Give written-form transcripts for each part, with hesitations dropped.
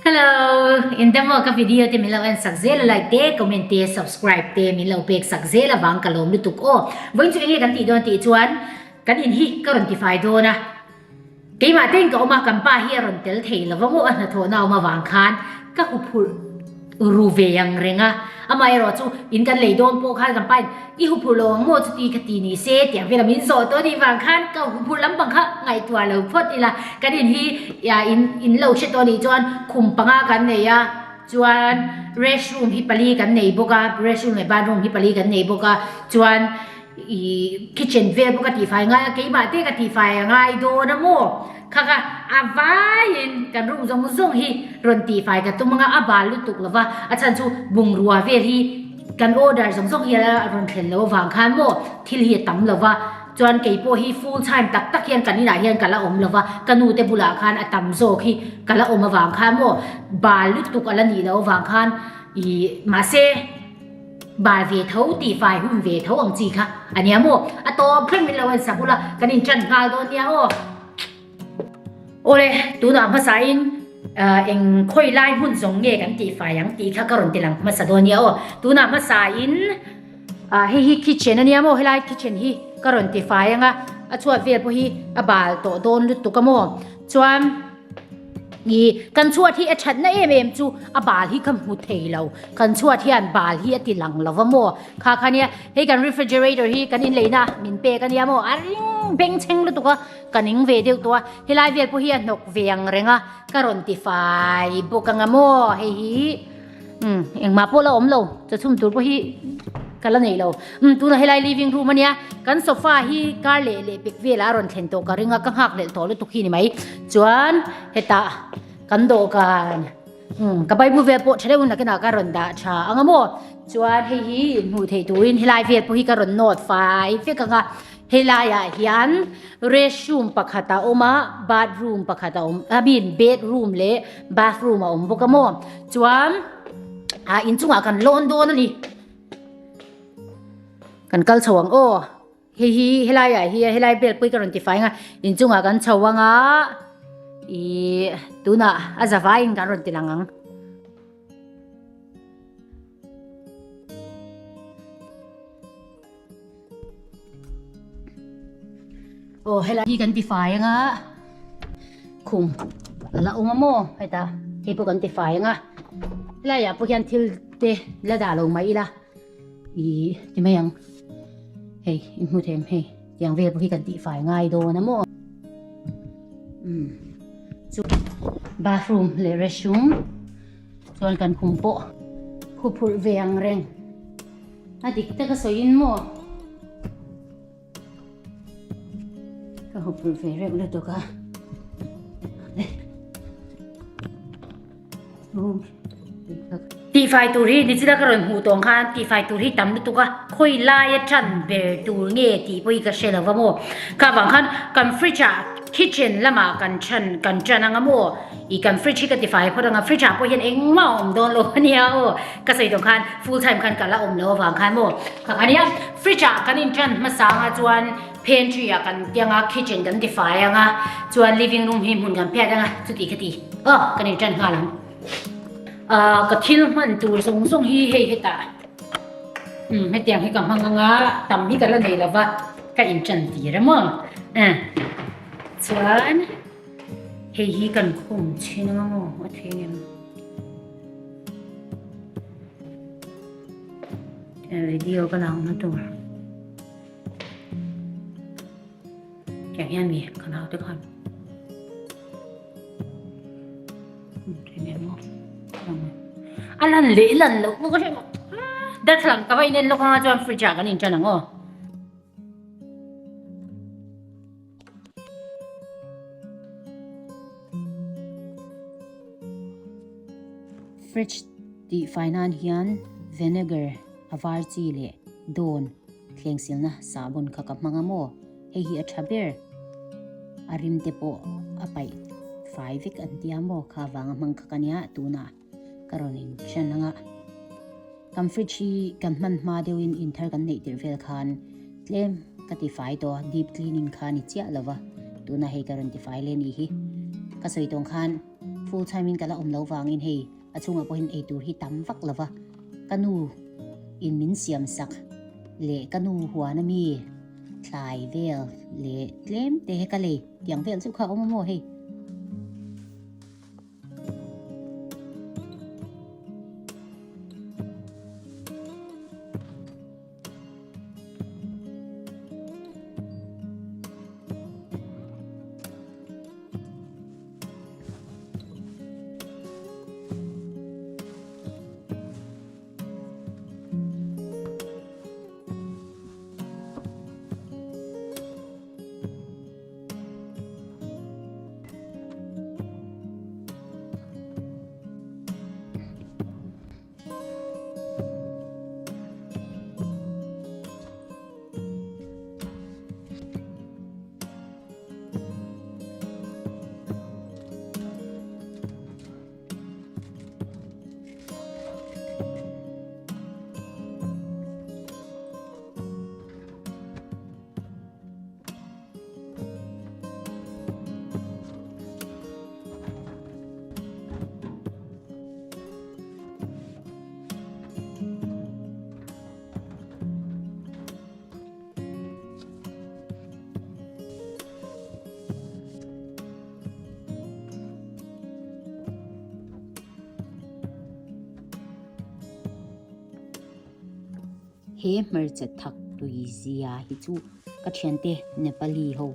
Hello, in demo ka video te min lo en sak zel a like te, comment te, subscribe te min lo pek sak zel avang ka lawm lutuk aw. Vawiin chu enge kan tih dawn tih chuan kan in hi ka rawn tifai dawn a. Keimah tein ka awm a, kan pa hi a rawn tel thei lo vang aw, a hnathawhna a awm avang khan ka huphurh ru ve ang reng a. Amaherawh chu in kan lei dawn pawh khan kan pain i huphurh lo ang maw chuti ka ti ni se tiang vela min zawh tawh anih vang khan ka huphurh lampang kha ngaihtuah lo phawt ila. Kan in hi in in lo hre tawh anih chuan khum panga kan nei a, chuan restroom hi pali kan nei bawk a, restroom leh bathroom hi pali kan nei bawk a, chuan I kitchen vel pawh ka tihfai ngai a, keimah te ka tihfai a ngai dawn a maw? Kha kha a vaiin kan room zawng zawng hi rawn tihfai ka tum anga a bal lutuk lo va, a chhan chu bungrua vel hi kan order zawng zawng hi a rawn thlen lo avang khan maw thil hi a tam lo va, chuan kei pawh hi full time tak tak hian kan inah hian ka la awm lo va, ka nu te bulah khan a tam zawk hi ka la awm avang khan maw bal lutuk a la nih loh avang khan i mahse. Bar ve tho, tihfai hun ve tho ang chi kha a nia maw? A tawp thleng min lo en sak ula, kan inṭan nghal dawn nia aw. Awle, tunah hmasain eng khawi lai hmun zawng nge kan tihfai ang tih kha ka rawn ti lang hmasa dawn nia aw. Tunah hmasain hei hi kitchen a nia maw, helai kitchen hi ka rawn tifai ang a, a chhuat vel pawh hi a bal tawh dawn lutuk a maw. Chuan. I kan chhuat hi a thatna em em chu a bal hi ka hmu thei lo kan chhuat hian bal hi a ti lang lo va maw kha kha nia hei kan refrigerator hi kan inleina min pek a nia maw a ring beng chheng lutuk a ka ning ve deuh tawh a helai vel pawh hi a hnawk ve ang reng a ka rawn ti fai bawk ang a maw hei hi umm engmah pawh la awm lo chawchhum tur pawh hi ka la nei lo umm tunah helai living room a nia kan sofa hi kar leh leh pek velah a rawn thlen tawh ka ring a ka nghak hlelh tawh lutuk hi ni mai chuan hetah kan dawhkan umm ka bible vel pawh tha deuhin nakinah ka rawn dah tha ang a maw chuan hei hi inhmuh theih turin helai vel pawh hi ka rawn nawt fai vek ang a. Helaiah hian restroom pakhat a awm a, bathroom pakhat a awm, I mean bedroom leh bathroom a awm bawk a maw. Chuan ah inchungah kan lawn dawn a ni. Kan kal chho ang aw. Hei hi helaiah hian helai bel pawh hi ka rawn tifai ang a, inchungah kan chho ang a, ih tunah a za vaiin kan rawn ti lang ang. Aw helai hi kan ti fai anga khum a la awm a maw heta hei pawh kan ti fai anga helai ah pawh hian thil te la dah lo mai ila ih ti mai ang hei in hmu them hei tiang vel pawh hi kan tih fai ngai dawn a maw umm chu bathroom leh restroom chuan kan khum pawh huphurh ve ang reng. A dik tak a sawiin maw? Ka huphurh ve reuh lutuk a. Tihfai tur hi nichina ka rawn hmuh tawh ang khan tihfai tur hi tam lutuk a, khawi laia tan ber tur nge tih pawh hi ka hre lo va maw? Kha vang khan kan fridge ah kitchen lamah kan than kan tan ang a maw? I kan fridge hi ka tifai phawt ang a, fridge ah pawh hian engmah a awm dawn lo a nia aw. Ka sawi tawh khan full time khan ka la awm lo avang khan maw kha kha nia. Fridge ah kan in tan hmasa anga chuan pantry ah kan ti anga kitchen kan tifai anga chuan living room hi hmun kan phiat anga chuti kha ti aw kan in tan nghal ang. Ah ka thil hman tur zawng zawng hi hei hetah umm hetiang hi ka hmang anga tam hi ka la nei lova ka in tan tir a maw chuan. Hei hi kan khum chhin ang maw a thei em? Video ka lang na tur. Tiang hian mi ka nau te khan. A lan leh lan loh pawh ka hre lo. Darthlalang ka va inen lawk anga chuan fridge ah kan inṭan ang aw. Fridge tih fai nan hian vinegar a var chi leh dawn thleng silna sahbawn kha ka hmang a maw? Hei hi a tha ber. A rim te pawh a paih fai vek an tia maw? Kha vanga hmang kha ka nia tunah ka rawn in ṭhen ang a. Kan fridge hi kan hman hma deuhin in thar kan neih tirh vel khan tlem ka ti fai tawh a, deep cleaning kha a ni chiah lo va, tunah hei ka rawn ti fai leh a nih hi. Ka sawi tawng khan Full time in ka la awm lo vangin hei a chhungah pawhin eitur hi tam vak lo va, ka nu in min siam sak leh ka nu huan ami thlai vel leh tlem te ka lei tiang vel chu kha a awm a maw hei. He hmarcha thak tui zia hi chu ka thiante Nepali ho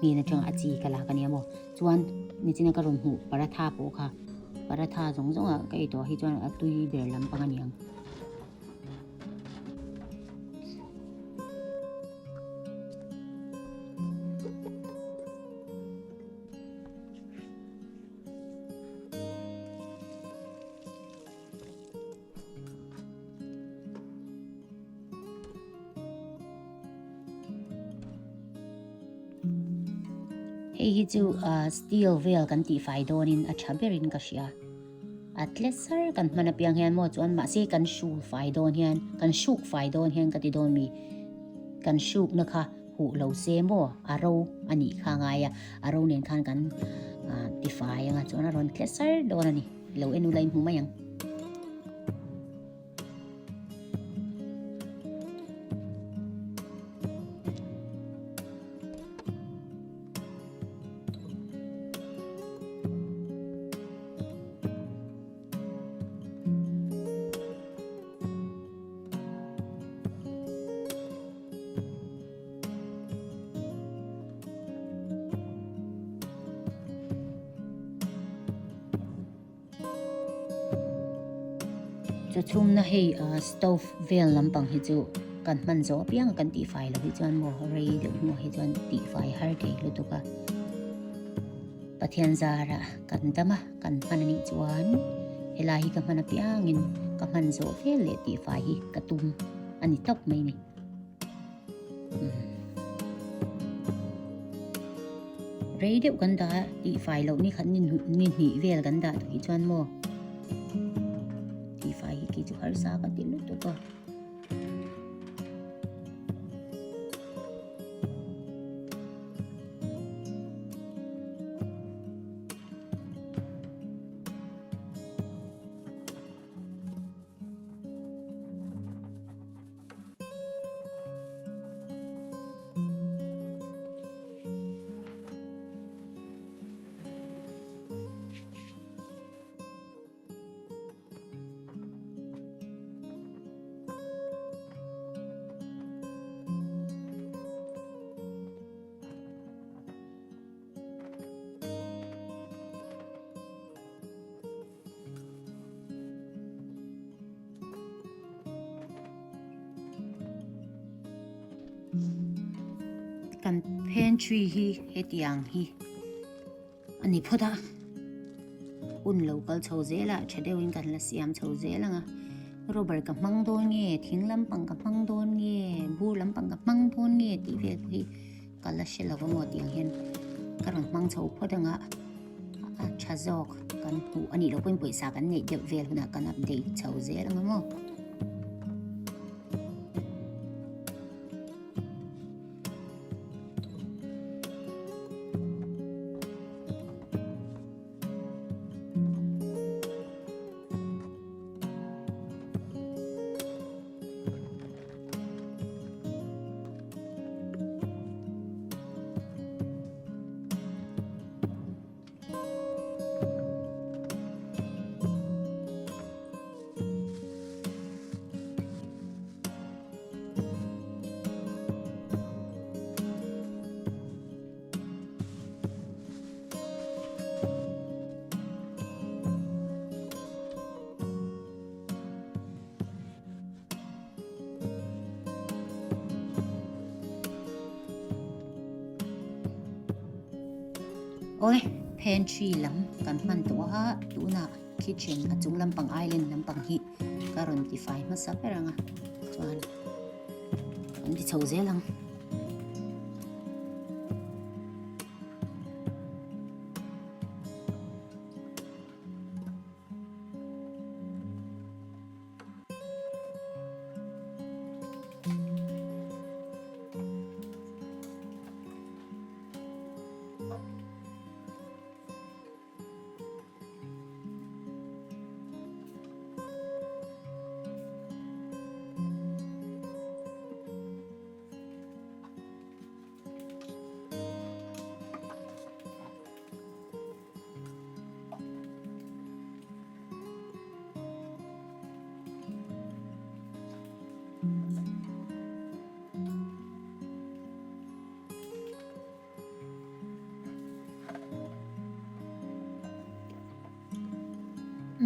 hnen atanga a chi ka lak ania maw chuan nichina ka rawn hmuh paratha pawh kha paratha zawng zawng ah ka ei tawh hi chuan a tui ber lampang aniang. Hei hi chu ah steel vel kan tihfai dawnin a tha berin ka hria. A tle sar kan hman apiang hian maw chuan mahse kan hru fai dawn hian kan hruk fai dawn hian ka ti dawn mi kan hrukna kha huh lo se maw a ro a nih kha a ngai a a ro nen khan kan ah tifai anga chuan a rawn tle sar dawn a ni lo en ula i hmu mai ang. Chawchhumna hei ah stove vel lampang hi chu kan hman zawh apiang a kan tihfai loh hi chuan maw rei deuh hnuah hi chuan tihfai har thei lutuk a Pathian zarah kan dam a kan hman anih chuan helai hi ka hman apiangin ka hman zawh vel leh tihfai hi ka tum a ni tawp mai a ni. Rei deuh kan dah a tihfai loh ni khat ni hnih vel kan dah tawh hi chuan maw tihfai hi khi chu harsa ka ti lutuk a. Kan pantry hi hetiang hi a ni phawt a, hun lo kal chho zel a tha deuhin kan la siam chho zel ang a, rubber ka hmang dawn nge thing lampang ka hmang dawn nge bur lampang ka hmang dawn nge tih vel pawh hi ka la hre lo va maw tiang hian ka rawn hmang chho phawt ang a. A tha zawk kan hmuh a nih loh pawhin pawisa kan neih deuh vel hunah kan update chho zel ang a maw. Awle, pantry lam kan hman tawh a, tunah kitchen a chung lampang island lampang hi ka rawn tifai hmasa ber ang a, chuan kan ti chho zel ang.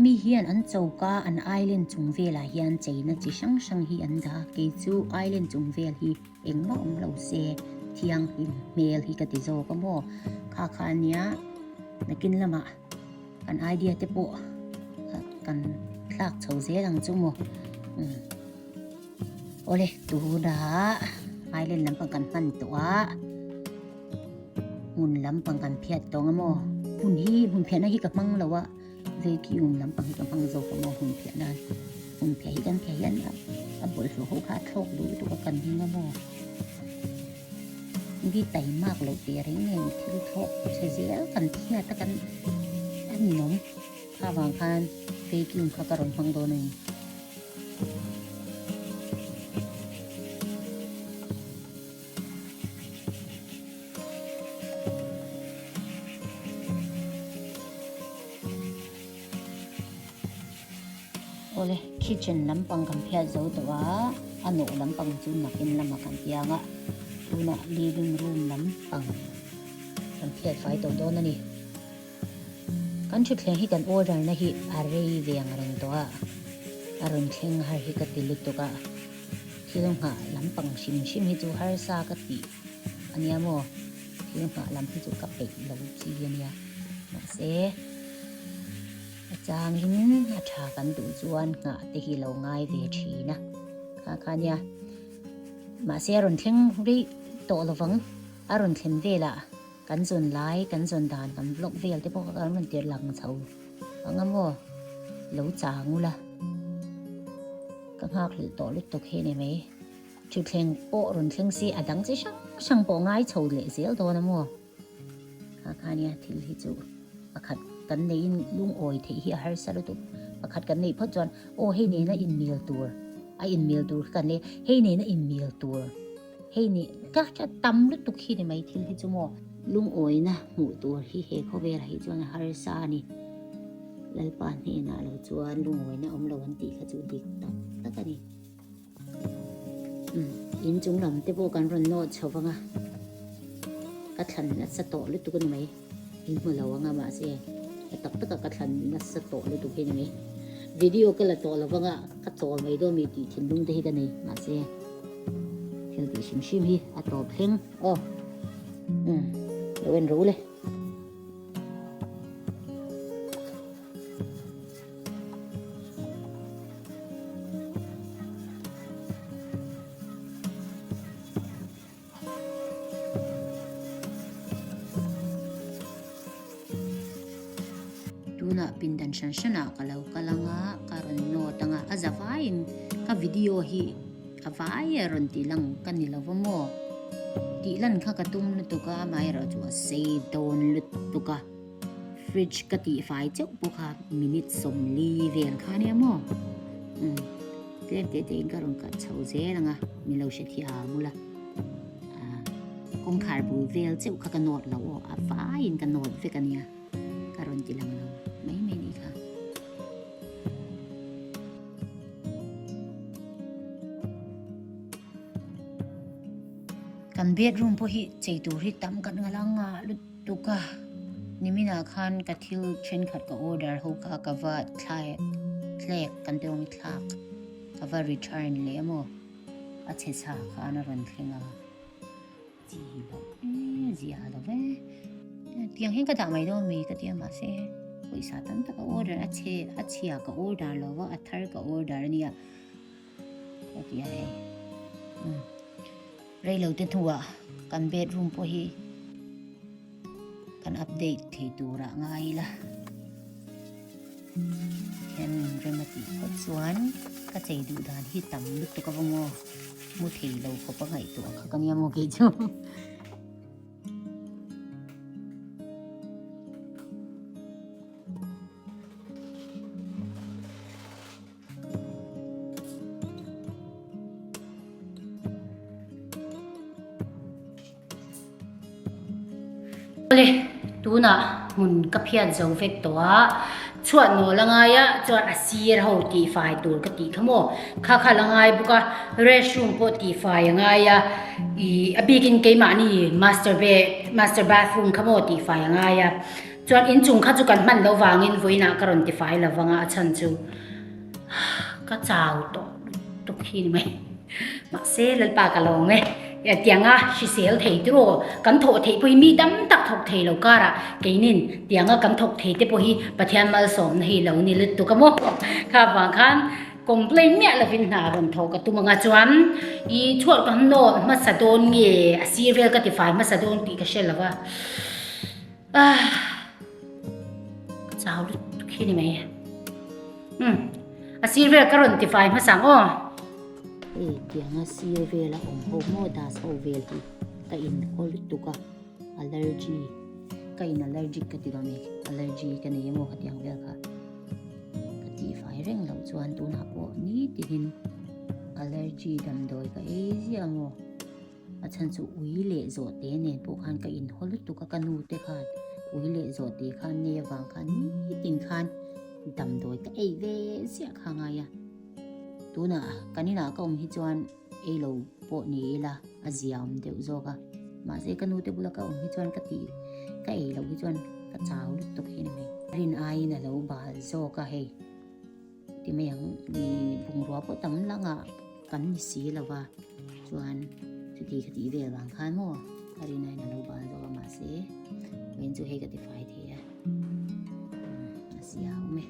Mi hian an choka an island chung velah hian cheina chi hrang hrang hi an dah a, kei chu island chung vel hi engmah awm lo se thianghlim hmel hi ka ti zawk a maw kha kha ania nakin lamah kan idea te pawh kan thlak chho zel ang chu maw umm. Awle tunah island lampang kan hman tawh a hmun lampang kan phiat tawng a maw hmun hi hmun phiahna hi ka hmang lo a vacuum lampang hi ka hmang zawk a maw hmun phiah nan hmun phiah hi kan phiah hian a bawlhhlawh ho kha a thlawk duh lutuk a kan hming a maw mi taimak loh teh reng nen thil thlawk chhe zel kan phiat a kan a ninawm. Kha vang khan vacuum kha ka rawn hmang dawn a ni. Awle, kitchen lampang kan phiat zo tawh a, a nawh lampang chu nakin lamah kan piang a, tunah living room lampang kan phiat fai tawh dawn a ni. Kan thutthleng hi kan order na hi a rei ve ang reng tawh a, a rawn thleng har hi ka ti lutuk a, thil nghah lampang hrim hrim hi chu harsa ka tih a nia maw, thil nghah lam hi chu ka peih lo chi a nia, mahse a changin a tha kan duh chuan nghah te hi lo ngai ve thin a, kha kha nia, mahse a rawn thleng rei tawh lovang, a rawn thlen velah. Kan zawn lai, kan zawn dan, kan vlog vel te pawh kha kan rawn tir lang chho ang a maw? Lo chang ula. Ka nghak hlelh tawh lutuk hi ni mai. Thutthleng pawh rawn thleng si, a dang chi hrang hrang pawh ngai chho leh zel dawn a maw? Kha kha nia thil hi chu pakhat kan neihin lungawi theih hi a harsa lutuk. Pakhat kan neih phawt chuan aw hei nena inmil tur, a inmil tur kha kan lei, hei nena inmil tur. Hei nih ka hre tam lutuk hi ni mai thil hi chu maw. Lungawina hmuh tur hi he khawvelah hi chuan a harsa a ni. Lalpa hnenah lo chuan lungawina awm lo an tih kha chu dik tak tak a ni. Umm in chung lam te pawh kan rawn nawt chho vang a, ka thlan nasa tawh lutuk a ni mai. In hmu lo anga mahse a tak taka ka thlan nasa tawh lutuk hi ni mai. Video ka la tawh lo vanga ka chawl mai dawn mi tih thinlung te hi ka nei mahse thil tih hrim hrim hi a tawp thleng aw umm lo en ro le. Tunah pindan hran hranah ka lo kal ang a, ka rawn note ang a, a za vaiin ka video hi a vai a rawn tih lang ka ni lo va maw? Tih lan kha ka tum lutuk a, amaherawhchu a sei dawn lutuk a, fridge ka tih fai chauh pawh kha minute 40 vel kha ania maw? Umm tlem teh teh in ka rawn cut chho zel ang a, min lo hrethiam ula. Kawngkhar bul vel cheuh kha ka nawt lo aw, a vaiin ka nawt vek a nia, ka rawn ti lang lo mai mai nih kha. Kan bedroom pawh hi chei tur hi tam kan ngal ang a lutuk a, niminah khan ka thil thenkhat ka order ho kha ka va thlak thlek kan tih awm thlak ka va return leh a maw. A chhe chha khan a rawn thleng a, chi loh e, zia lo ve. Tiang hian ka dah mai dawn mi ka ti a mahse pawisa tam tak a order a chhe a chhia ka order lo va a thar ka order a nia ka ti a hei umm reilo te hnuah kan bedroom pawh hi kan update thei turah ngai ila hian min rem a tih phawt chuan ka chei duh dan hi tam lutuk a vawng aw mu thei lo khawp a ngaihtuah kha ka nia maw kei chu. Awle, tunah hmun ka phiat zo vek tawh a, chhuat nawl a ngai a, chuan a sir ho tihfai tur ka tih kha maw, kha kha la ngai bawk a, restroom pawh tihfai a ngai a, ih a bikin keimahni master bed master bathroom kha maw tihfai a ngai a, chuan inchung kha chu kan hman loh vangin vawiinah ka rawn tifai lo vang a, a chhan chu ka chau tawh lutuk hi ni mai. Mahse Lalpa ka lawm e, tianga hrisel thei te rawh kan thawh theih pawh hi mi tam tak thawk thei lo karah keinin tianga kan thawk thei te pawh hi Pathian malsawmna hi lo ni lutuk a maw. Kha vang khan complain miah lovin hna rawn thawh ka tum anga chuan i chhuat ka nawt hmasa dawn nge a sir vel ka tifai hmasa dawn tih ka hre lo va. Ah ka chau lutuk hi ni mai. Umm a sir vel ka rawn tifai hmasa ang aw. Hei tianga sir vela awm ho maw das ho vel hi ka in haw lutuk a allergy ka in allergic ka ti dawn e allergy ka nei emaw ka tiang vel kha ka tihfai reng loh chuan tunah pawh nitin allergy damdawi ka ei ziah maw. A chhan chu ui leh zawhte nen pawh khan ka inhaw lutuk a, ka nu te khan ui leh zawhte khan nei avang khan nitin khan damdawi ka ei ve ziah kha ngai a. Tunah kan inah ka awm hi chuan ei lo pawh ni ila a zia awm deuh zawk a, mahse ka nu te bula ka awm hi chuan ka tih ka ei loh hi chuan ka chau lutuk hi ni mai. Rin aiin a lo bal zawk a hei. Ti mai ang ni bungrua pawh tam langah kan ni si lo va chuan chuti ka tih vel vang khan maw ka rin aiin a lo bal zawk a mahse vawiin chu hei ka ti fai thei a a zia awm e.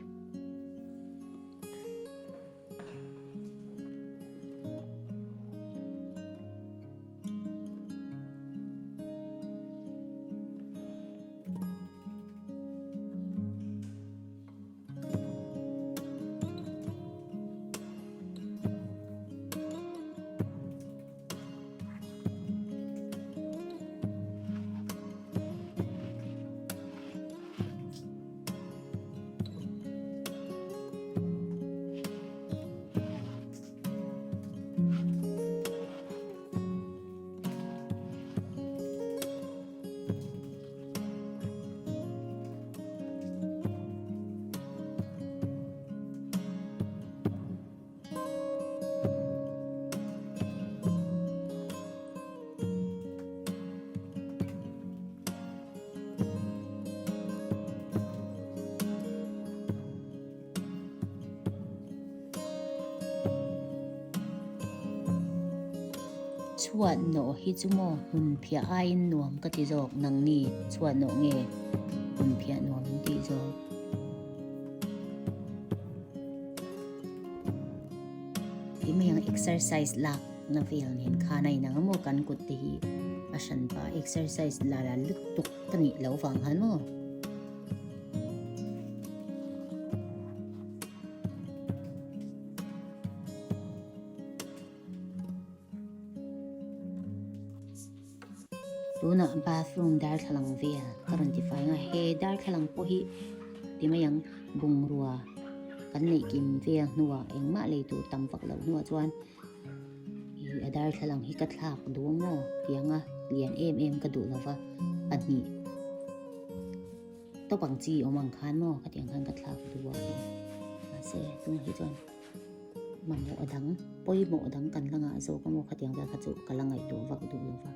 Chhuat nawh hi chu maw hmun phiah aiin nuam ka ti zawk nangni chhuat nawh nge hmun phiah nuam in tih zawk. Tih mai ang exercise lak na vel nen khan a inang a maw kan kut te hi a hran pah exercise la la lutuk ka nih loh vang khan maw. Tunah bathroom darthlalang vel ka rawn ti fai ang a, he darthlalang pawh hi ti mai ang bungrua kan neih kim vel hnuah engmah lei tur tam vak loh hnuah chuan ih a darthlalang hi ka thlak duh a maw tiang a lian em em ka duh lova pahnih tawp ang chi awm ang khan maw khatiang khan ka thlak duh a mahse tunah hi chuan. Mamawh dang, pawimawh dang kan la ngah zawk a maw khatiang vel kha chu ka la ngaihtuah vak duh lo va.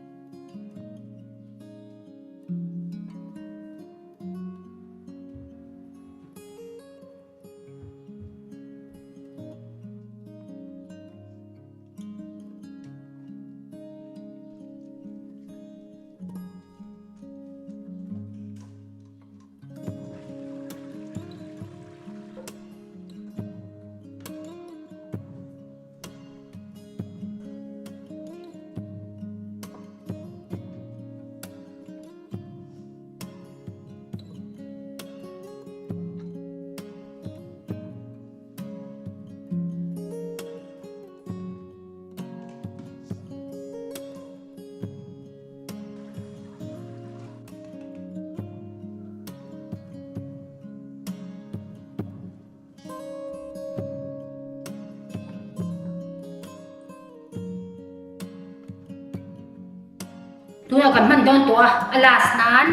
Tunah kan hman dawn tawh a, a last nan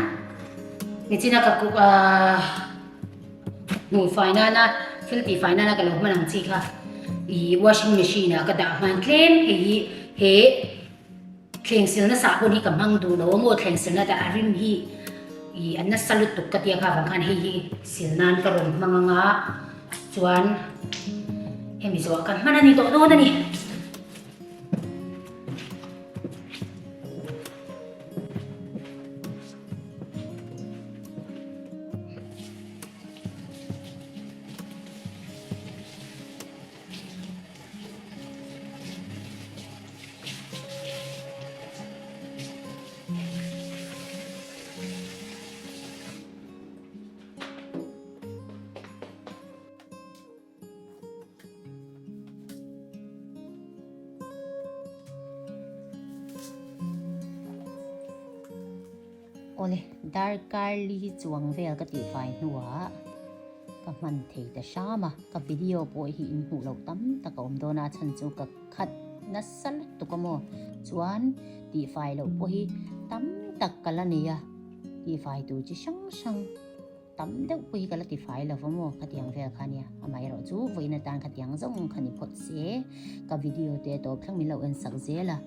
nichina ka hmuh fai nana thil tih fai nana ka lo hman ang chi kha ih washing machine ah ka dah hman tlem hei hi he thleng silna sahbawn hi ka hmang duh lo a maw thleng silna dah a rim hi ih a nasa lutuk ka tia kha vang khan hei hi sil nan ka rawn hmang anga chuan hemi zawh kan hman a ni tawh dawn a ni. Awle, darkar li chuang vel ka tihfai hnuah ka hman thei ta hram a, ka video pawh hi in hmuh loh tam tak a awm dawn a, a chhan chu ka khat nasa lutuk a maw chuan tihfai loh pawh hi tam tak ka la nei a, tihfai tur chi hrang hrang. Tam deuh pawh hi ka la ti fai lo va maw khatiang vel kha nia, amaherawh chu vawiin atan khatiang zawng kha ni phawt se, ka video te tawp thleng min lo en sak zel a,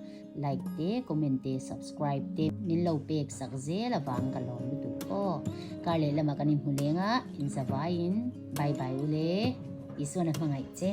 like te, comment te, subscribe te min lo pek sak zel avang ka lawm lutuk aw. Kar leh lamah kan inhmu leng a, inzavaiin bye bye ule, Isuan a hmangaih che.